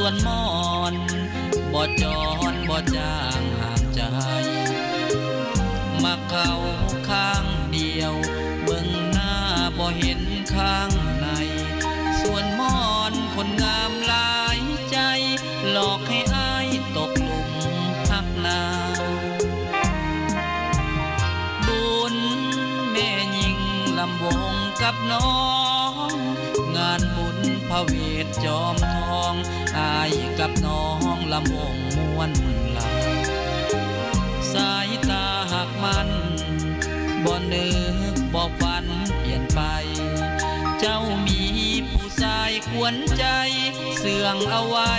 ສວນໝອນ ບໍ່ຈອນບໍ່ຈາງຫ້າມໃຈ ມັກເຂົາຂ້າງດຽວ ເບິ່ງໜ້າບໍ່ເຫັນຂ້າງໃນ ສວນໝອນຄົນງາມຫຼາຍໃຈ ຫຼອກໃຫ້ອ້າຍຕົກຫຼຸມຮັກນາງ ບຸນແມ່ຍິງລຳວົງກັບນ້ອງ ງານບຸນພະເວດຈອມທອງ ອ້າຍກັບນ້ອງລຳວົງມ່ວນລຳ ສາຍຕາຮັກໝັ້ນ ບໍ່ນຶກບໍ່ຝັນປ່ຽນໄປ ເຈົ້າມີຜູ້ຊາຍຂວັນໃຈ ເຊື່ອງເອົາໄວ້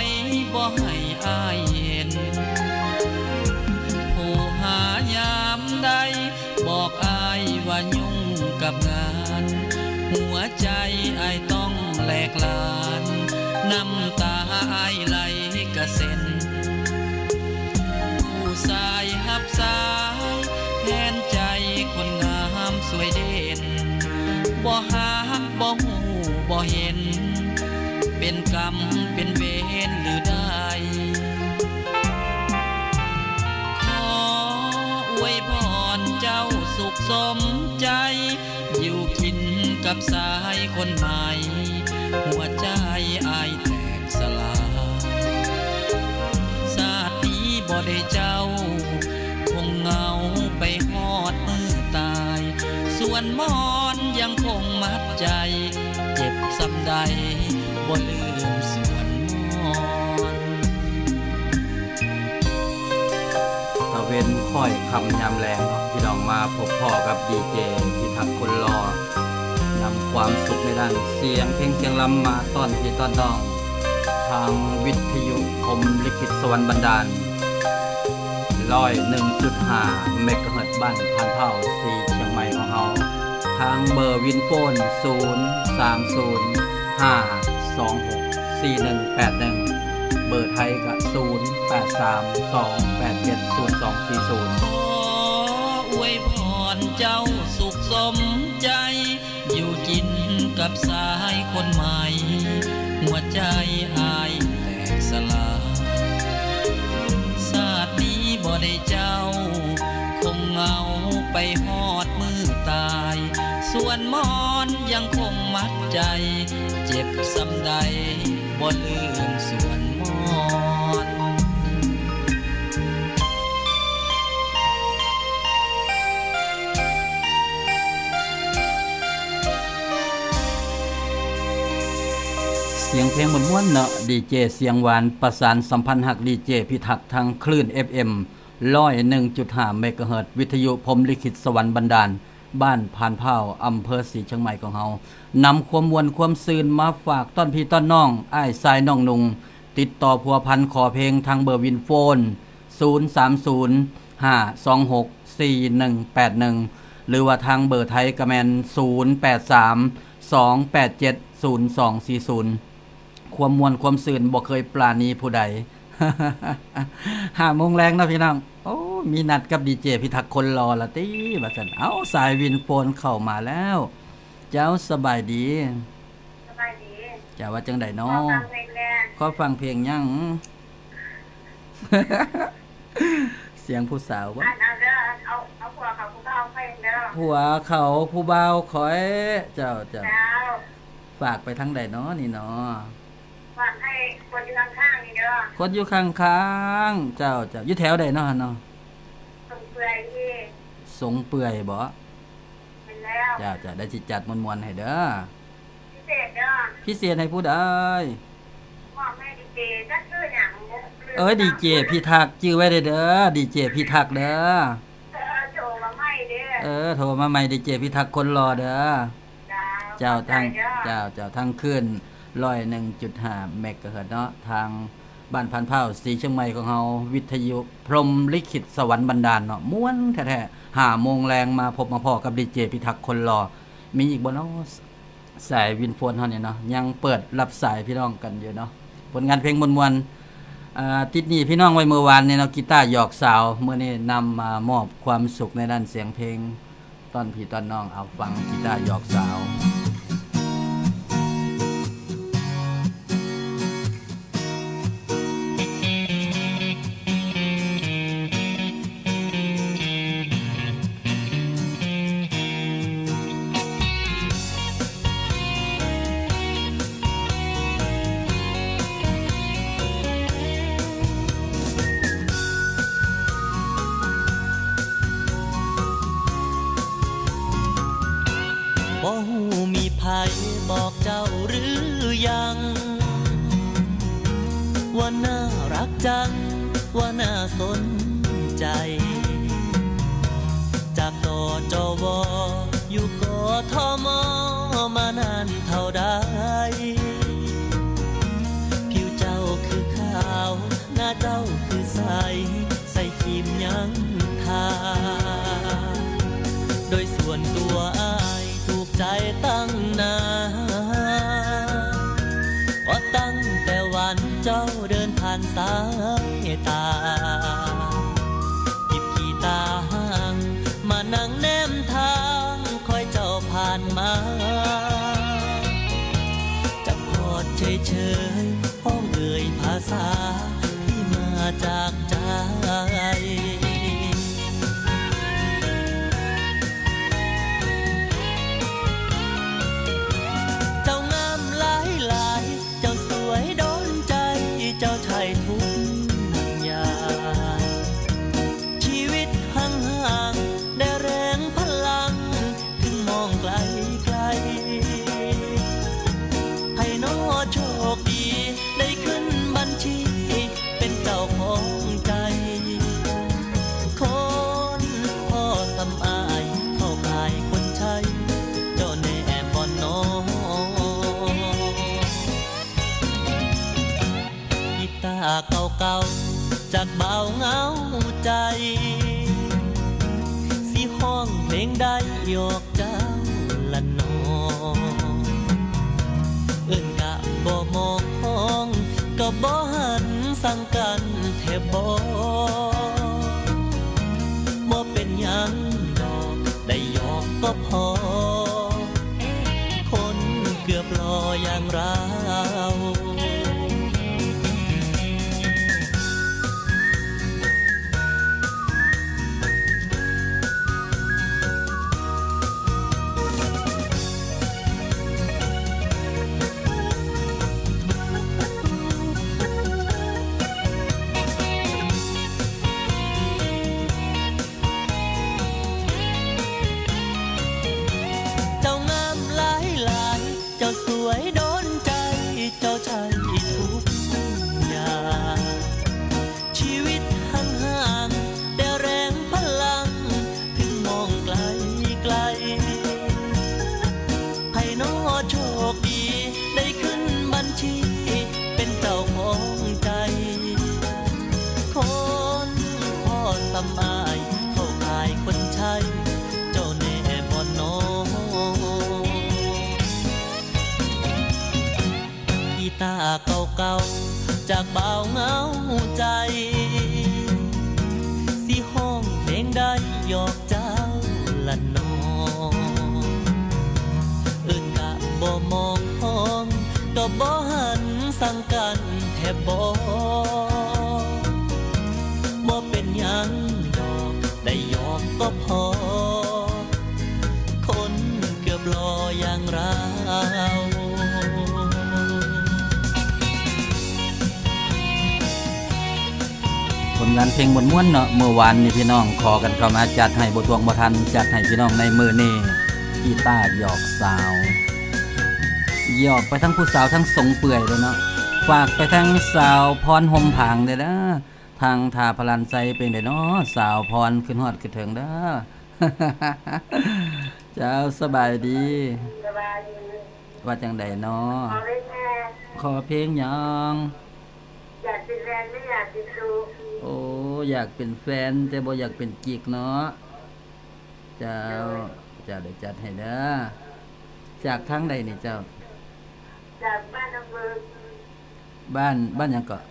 ບໍ່ໃຫ້ອ້າຍເຫັນ ຜູ້ຫາຍາມໃດ ບອກອ້າຍວ່າຫຍຸ້ງກັບງານ ຫົວໃຈອ້າຍຕ້ອງແຫຼກລານ ນ້ຳຕາອ້າຍໄຫຼກະເຊັນ ຜູ້ຊາຍຮັບສາຍ ແທນໃຈຄົນງາມສວຍເດັ່ນ ບໍ່ຮັກບໍ່ຮູ້ບໍ່ເຫັນ ເປັນກຳເປັນເວນຫຼືໃດ ຂໍອວຍພອນເຈົ້າສຸກສົມໃຈ ຢູ່ກິນກັບຊາຍຄົນໃໝ່ ຫົວໃຈອ້າຍແຕກສລາຍ ຊາດນີ້ບໍ່ໄດ້ເຈົ້າ ຄົງເຫງົາໄປຮອດມື້ຕາຍ ສວນໝອນຍັງຄົງມັດໃຈ ເຈັບສ່ຳໃດບໍ່ລືມສວນໝອນ. ຕາເວັນຄ້ອຍຄ່ຳຍາມແລງເນາະ ພີ່ນ້ອງມາພົບພໍ້ກັບດີເຈພິທັກຄົນຫຼໍ່ ນຳຄວາມສຸກໃນດ້ານສຽງເພງສຽງລຳມາຕ້ອນພີ່ຕ້ອນນ້ອງ ທາງວິທະຍຸພົມລິຂິດສະຫວັນບັນດານ ຮ້ອຍໜຶ່ງຈຸດຫ້າເມກາເຮີດ ບ້ານພານພ້າວ ສີຊຽງໃໝ່ຂອງເຮົາ ທາງເບີວິນໂຟນ ສູນສາມສູນ ຫ້າສອງຫົກ ສີ່ໜຶ່ງແປດໜຶ່ງ ເບີໄທກະ ສູນແປດສາມສອງແປດເຈັດສູນສອງສີ່ສູນ. ຂໍອວຍພອນເຈົ້າສຸກສົມໃຈ ຢູ່ກິນກັບຊາຍຄົນໃໝ່ ຫົວໃຈອ້າຍແຕກສລາຍ ຊາດນີ້ບໍ່ໄດ້ເຈົ້າ ຄົງເຫງົາໄປຮອດມື້ຕາຍ ສວນໝອນຍັງຄົງມັດໃຈ ເຈັບສ່ຳໃດບໍ່ລືມສວນໝອນ. ສຽງເພງມ່ວນໆເນາະ ດີເຈສຽງຫວານ ປະສານສຳພັນຮັກ ດີເຈພິທັກ ທາງຄື້ນເອັຟເອັມ ຮ້ອຍໜຶ່ງຈຸດຫ້າເມກາເຮີດ ວິທະຍຸພົມລິຂິດສະຫວັນບັນດານ ບ້ານພານພ້າວ ອຳເພີສີຊຽງໃໝ່ຂອງເຮົາ ນຳຄວາມມ່ວນຄວາມຊື່ນມາຝາກຕ້ອນພີ່ຕ້ອນນ້ອງ ອ້າຍຊາຍນ້ອງນຸ່ງ ຕິດຕໍ່ພົວພັນຂໍເພງທາງເບີວິນໂຟນ ສູນສາມສູນ ຫ້າສອງຫົກ ສີ່ໜຶ່ງແປດໜຶ່ງ ຫຼືວ່າທາງເບີໄທກະແມ່ນ ສູນແປດສາມສອງແປດເຈັດສູນສອງສີ່ສູນ. ຄວາມມ່ວນຄວາມຊື່ນບໍ່ເຄີຍປານີຜູ້ໃດ. ຫ້າໂມງແລງເນາະພີ່ນ້ອງ. ໂອ້ ມີນັດກັບດີເຈພິທັກຄົນຫຼໍ່ລະຕິ ວ່າຊັ້ນ. ເອົ້າ ສາຍວິນໂຟນເຂົ້າມາແລ້ວ. ເຈົ້າ ສະບາຍດີ? ສະບາຍດີ. ເຈົ້າ ວ່າຈັ່ງໃດເນາະ? ຂໍຟັງເພງແດ່. ຂໍຟັງເພງຫຍັງ? ສຽງຜູ້ສາວບໍ? ອັນ ເອົາເດີ ເອົາ ເອົາຜົວເຂົາຜູ້ບ່າວຂ້ອຍເດີ. ຜົວເຂົາຜູ້ບ່າວຂ້ອຍ. ເຈົ້າ ເຈົ້າ. ເຈົ້າ. ຝາກໄປທາງໃດເນາະນີ້ເນາະ? ຝາກໃຫ້ຄົນຢູ່ຂ້າງໆນີ້ເດີ. ຄົນຢູ່ຂ້າງໆ. ເຈົ້າ ເຈົ້າ. ຢູ່ແຖວໃດເນາະຫັ້ນເນາະ? ສົງເປືອຍນີ້. ສົງເປືອຍບໍ? ແມ່ນແລ້ວ. ເຈົ້າ ເຈົ້າ. ໄດ້ຊິຈັດມ່ວນໆໃຫ້ເດີ. ພິເສດເດີ. ພິເສດໃຫ້ຜູ້ໃດ? ມອບໃຫ້ດີເຈ ຈັກຊື່ຫຍັງ? ເອີຍ ດີເຈພິທັກ ຈື່ໄວ້ເດີ ດີເຈພິທັກເດີ. ເອີ ໂທມາໃໝ່ເດີ. ເອີ ໂທມາໃໝ່ ດີເຈພິທັກຄົນຫຼໍ່ເດີ. ເຈົ້າ ເຈົ້າ ທາງ ເຈົ້າ ເຈົ້າ ທາງຄື້ນ ຮ້ອຍໜຶ່ງຈຸດຫ້າເມກາເຮີດເນາະ ທາງບ້ານພານພ້າວ ສີຊຽງໃໝ່ຂອງເຮົາ ວິທະຍຸພົມລິຂິດສະຫວັນບັນດານເນາະ ມ່ວນແທ້ໆ. ຫ້າໂມງແລງມາພົບມາພໍ້ກັບດີເຈພິທັກຄົນຫຼໍ່. ມີອີກບໍ່ເນາະ? ສາຍວິນໂຟນເຮົານີ້ເນາະ ຍັງເປີດຮັບສາຍພີ່ນ້ອງກັນຢູ່ເນາະ. ຜົນງານເພງມ່ວນໆ ອາ ຕິດໜີ້ພີ່ນ້ອງໄວ້ມື້ວານນີ້ເນາະ ກີຕາຫຍອກສາວ. ມື້ນີ້ນຳມາມອບຄວາມສຸກໃນດ້ານສຽງເພງ ຕ້ອນພີ່ຕ້ອນນ້ອງ. ເອົາ ຟັງກີຕາຫຍອກສາວ. ຈັ່ງວ່າໜ້າສົນໃຈ ຈາກ ຕ.ຈ.ວ ຢູ່ ກ.ທ.ມ ມານານເທົ່າໃດ ຜິວເຈົ້າຄືຂາວ ໜ້າເຈົ້າຄືໃສ ໃສ່ຄຣີມຍັງທາ ໂດຍສ່ວນຕົວອ້າຍ ໃຈຕັ້ງນານ ກໍຕັ້ງແຕ່ວັນເຈົ້າເດີນຜ່ານສາຍຕາ ຫຍິບກີຕາຫາງ ມານັ່ງແນມທາງ ຄອຍເຈົ້າຜ່ານມາ ຈັບຄອດເຊີຍໆ ຮ້ອງເອີ່ຍພາສາທີ່ມາຈາກໃຈ ເຈົ້າງາມຫຼາຍໆ ເຈົ້າສວຍໂດນໃຈ ເຈົ້າໃຊ້ທຸກຢ່າງ ຊີວິດຮັ່ງຫາງ ໄດ້ແຮງພະລັງ ເຖິງມອງໄກໆ ໃຜນໍໂຊກດີ ໄດ້ຂຶ້ນບັນຊີ ເປັນເຈົ້າຂອງໃຈ ຄົນພໍສ່ຳອ້າຍ ເຂົ້າຂ່າຍຄົນໃຊ້ ເຈົ້າແນ່ບໍ່ນໍ ກີຕາເກົ່າໆ ຈາກບ່າວເຫງົາໃຈ ຊິຮ້ອງເພງໃດຫຍອກເຈົ້າລະນໍ ເອີ້ນກະບໍ່ມອງ ກໍບໍ່ຫັນສັງກັນແທ້ບໍ ບໍ່ເປັນຫຍັງດອກ ໄດ້ຫຍອກກໍພໍ ຄົນເກືອບຫຼໍ່ຢ່າງລາວ ເຈົ້າງາມຫຼາຍໆ ເຈົ້າສວຍໂດນໃຈ ເຈົ້າໃຊ້ທຸກຢ່າງ ຊີວິດຮັ່ງຫາງ ແຕ່ແຮງພະລັງ ເຖິງມອງໄກໆ ໃຜນໍໂຊກດີ ໄດ້ຂຶ້ນບັນຊີ ເປັນເຈົ້າຂອງໃຈ ຄົນພໍສ່ຳອ້າຍ ເຂົ້າຂ່າຍຄົນໃຊ້ ເຈົ້າແນ່ບໍ່ນໍ ກີຕາເກົ່າໆ ຈາກບ່າວເຫງົາໃຈ ຊິຮ້ອງເພງໃດຫຍອກເຈົ້າລະນໍ ເອີ້ນກະບໍ່ມອງ ກໍບໍ່ຫັນສັງກັນແທ້ບໍ ບໍ່ເປັນຫຍັງດອກ ໄດ້ຫຍອກກໍພໍ ຄົນເກືອບຫຼໍ່ຢ່າງລາວ ຜົນງານເພງມ່ວນໆເນາະ ມື້ວານນີ້ພີ່ນ້ອງຂໍກັນເຂົ້າມາຈັດໃຫ້ ບໍ່ທວງບໍ່ທັນ ຈັດໃຫ້ພີ່ນ້ອງໃນມື້ນີ້ ກີຕາຫຍອກສາວ ຫຍອກໄປທັງຜູ້ສາວທັງສົງເປື່ອຍເລີຍເນາະ ຝາກໄປທັງສາວພອນ ຮົ່ມຜາງເດີ ທາງທ່າພະລານໄຊ ເປັນໃດເນາະ ສາວພອນ ຂຶ້ນຮອດຂຶ້ນເຖິງເດີ. ເຈົ້າ ສະບາຍດີ. ສະບາຍດີ. ວ່າຈັ່ງໃດເນາະ? ຂໍເພງແດ່. ຂໍເພງຫຍັງ? ຢາກເປັນແຟນ ຫຼື ຢາກເປັນຊູ້? ໂອ້ ຢາກເປັນແຟນ ແຕ່ບໍ່ຢາກເປັນກິກເນາະ. ເຈົ້າ. ໂດຍ. ເຈົ້າ ໄດ້ຈັດໃຫ້ເດີ. ຈາກທາງໃດນີ້ເຈົ້າ? ຈາກບ້ານໜອງບຶງ. ບ້ານ ບ້ານຫຍັງເກາະ?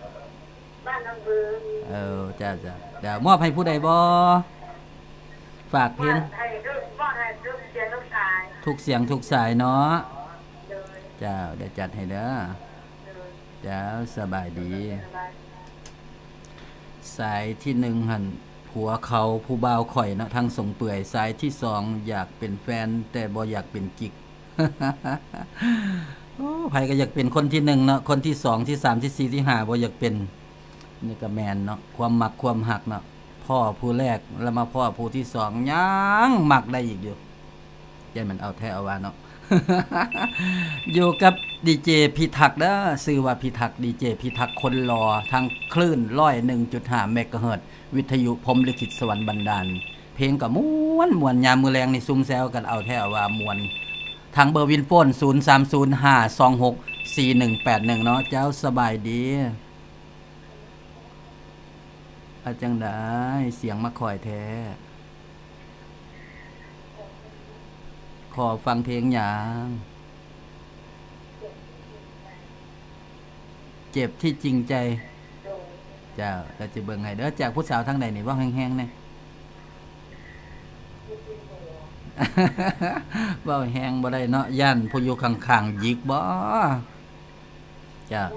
ບ້ານໜອງບຶງ. ເອີ ເຈົ້າ ເຈົ້າ. ດຽວມອບໃຫ້ຜູ້ໃດບໍ່? ຝາກເພງ. ມອບໃຫ້ທຸກ ມອບໃຫ້ທຸກສຽງທຸກສາຍ. ທຸກສຽງທຸກສາຍເນາະ. ໂດຍ. ເຈົ້າ ດຽວຈັດໃຫ້ເດີ. ໂດຍ. ເຈົ້າ ສະບາຍດີ. ສະບາຍ. ສາຍທີໜຶ່ງຫັ້ນ ຜົວເຂົາຜູ້ບ່າວຂ້ອຍເນາະ ທັງສົງເປື່ອຍ. ສາຍທີສອງ ຢາກເປັນແຟນ ແຕ່ບໍ່ຢາກເປັນກິກ. ໂອ້ ໃຜກໍຢາກເປັນຄົນທີໜຶ່ງເນາະ ຄົນທີສອງ ທີສາມ ທີສີ່ ທີຫ້າ ບໍ່ຢາກເປັນ. ນີ້ກໍແມ່ນເນາະ ຄວາມມັກຄວາມຮັກເນາະ ພໍ້ຜູ້ແລກ ແລ້ວມາພໍ້ຜູ້ທີສອງ ຍັງມັກໄດ້ອີກຢູ່. ຢ່າແມ່ນເອົາແທ້ເອົາວ່າເນາະ. ຢູ່ກັບ ດີເຈພິທັກເດີ ຊື່ວ່າພິທັກ ດີເຈພິທັກຄົນຫຼໍ່ ທາງຄື້ນຮ້ອຍໜຶ່ງຈຸດຫ້າເມກາເຮີດ ວິທະຍຸພົມລິຂິດສະຫວັນບັນດານ. ເພງກໍມ່ວນໆ ຍາມມື້ແລງນີ້ຊຸມແຊວກັນເອົາແທ້ວ່າມ່ວນ. ທາງເບີວິນໂຟນ ສູນສາມສູນຫ້າສອງຫົກສີ່ໜຶ່ງແປດໜຶ່ງເນາະ. ເຈົ້າ ສະບາຍດີ. ອາ ຈັ່ງໃດ ສຽງມາຄ່ອຍແທ້? ຂໍຟັງເພງຫຍັງ? ເຈັບທີ່ຈິງໃຈ. ເຈົ້າ ດຽວຊິເບິ່ງໃຫ້ເດີ. ຈາກຜູ້ສາວທາງໃດນີ້? ເວົ້າແຮງໆແດ່. ເວົ້າແຮງບໍ່ໄດ້ເນາະ ຢ້ານຜູ້ຢູ່ຂ້າງໆຍິກບໍ? ເຈົ້າ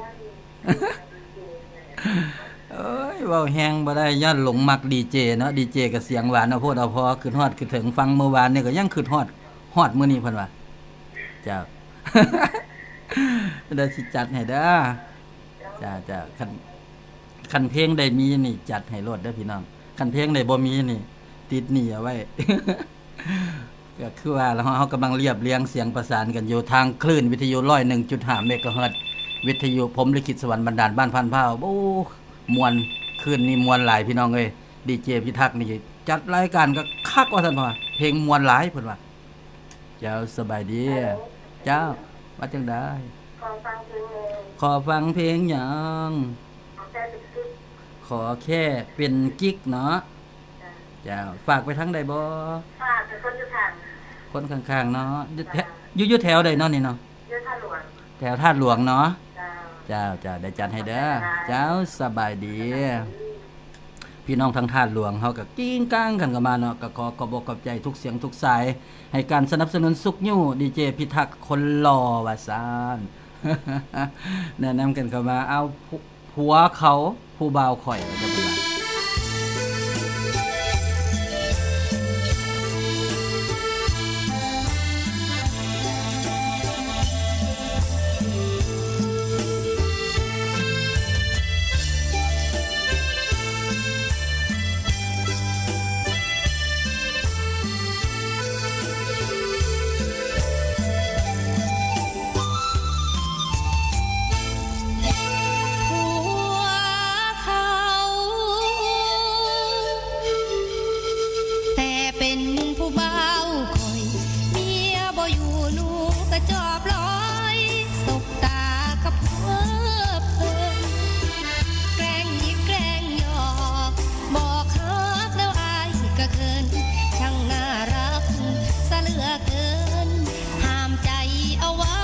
ເອີຍ ເວົ້າແຮງບໍ່ໄດ້ ຍ້ອນຫຼົງມັກດີເຈເນາະ. ດີເຈກໍສຽງຫວານເອົາໂພດເອົາພໍ ຄຶດຮອດຄຶດເຖິງ. ຟັງມື້ວານນີ້ກໍຍັງຄຶດຮອດ ຮອດມື້ນີ້ເພິ່ນວ່າ. ເຈົ້າ ດຽວຊິຈັດໃຫ້ເດີ. ເຈົ້າ ເຈົ້າ ຄັນ ຄັນເພງໃດມີນີ້ ຈັດໃຫ້ໂລດເດີພີ່ນ້ອງ. ຄັນເພງໃດບໍ່ມີນີ້ ຕິດໜີ້ເອົາໄວ້. ກໍຄືວ່າລະ ເຮົາ ເຮົາກຳລັງລຽບລຽງສຽງປະສານກັນຢູ່ ທາງຄື້ນວິທະຍຸຮ້ອຍໜຶ່ງຈຸດຫ້າເມກາເຮີດ ວິທະຍຸພົມລິຂິດສະຫວັນບັນດານ ບ້ານພານພ້າວ. ໂອ້ ມ່ວນ ຄືນນີ້ມ່ວນຫຼາຍພີ່ນ້ອງເອີຍ. ດີເຈພິທັກນີ້ຈັດລາຍການກໍຄັກວ່າຊັ້ນ ເພາະວ່າເພງມ່ວນຫຼາຍເພິ່ນວ່າ. ເຈົ້າ ສະບາຍດີ. ເຈົ້າ ວ່າຈັ່ງໃດ? ຂໍຟັງເພງແດ່. ຂໍຟັງເພງຫຍັງ? ຂໍແຄ່ເປັນກິກ. ຂໍແຄ່ເປັນກິກເນາະ. ເຈົ້າ ຝາກໄປທາງໃດບໍ່? ຝາກໄປຄົນຢູ່ຂ້າງ ຄົນຂ້າງໆເນາະ. ເຈົ້າ ຢູ່ ຢູ່ແຖວໃດເນາະນີ້ເນາະ? ຢູ່ທ່າຫຼວງ. ແຖວທາດຫຼວງເນາະ. ເຈົ້າ ເຈົ້າ ເຈົ້າ ດຽວຈັດໃຫ້ເດີ. ຂອບໃຈຫຼາຍໆ. ເຈົ້າ ສະບາຍດີ. ສະບາຍດີ. ພີ່ນ້ອງທາງທາດຫຼວງເຮົາກໍກິ້ງກ້າງກັນເຂົ້າມາເນາະ. ກໍຂໍຂອບອົກຂອບໃຈທຸກສຽງທຸກສາຍ ໃຫ້ການສະໜັບສະໜູນຊຸກຍູ້ ດີເຈພິທັກຄົນຫຼໍ່ວ່າຊັ້ນ. ແນະນຳກັນເຂົ້າມາ. ເອົາ ຜົວເຂົາ ຜູ້ບ່າວຂ້ອຍ ວ່າຊັ້ນເພິ່ນວ່າ. ຜົວເຂົາ ແຕ່ເປັນຜູ້ບ່າວຂ້ອຍ ເມຍບໍ່ຢູ່ ໜູກະຈອບລອຍ ສົບຕາກັບຜົວເພິ່ນ ແກລ້ງຍິກແກລ້ງຫຍອກ ບອກຮັກແລ້ວອ້າຍກະເຂີນ ຊ່າງໜ້າຮັກຊະເຫຼືອເກີນ ຫ້າມໃຈເອົາໄວ້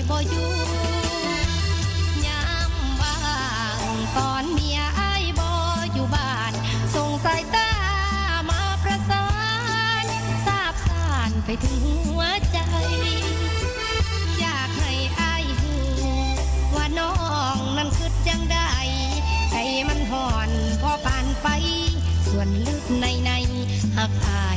ບໍ່ຢູ່ ຍາມວ່າງຕອນເມຍອ້າຍບໍ່ຢູ່ບ້ານ ສົ່ງສາຍຕາມາປະສານ ສາບສານໄປເຖິງຫົວໃຈ ຢາກໃຫ້ອ້າຍຮູ້ວ່ານ້ອງນັ້ນຄິດຈັ່ງໃດ ໃຈມັນຮ້ອນພໍປານໄຟ ສ່ວນເລິກໃນໃນ ຮັກອ້າ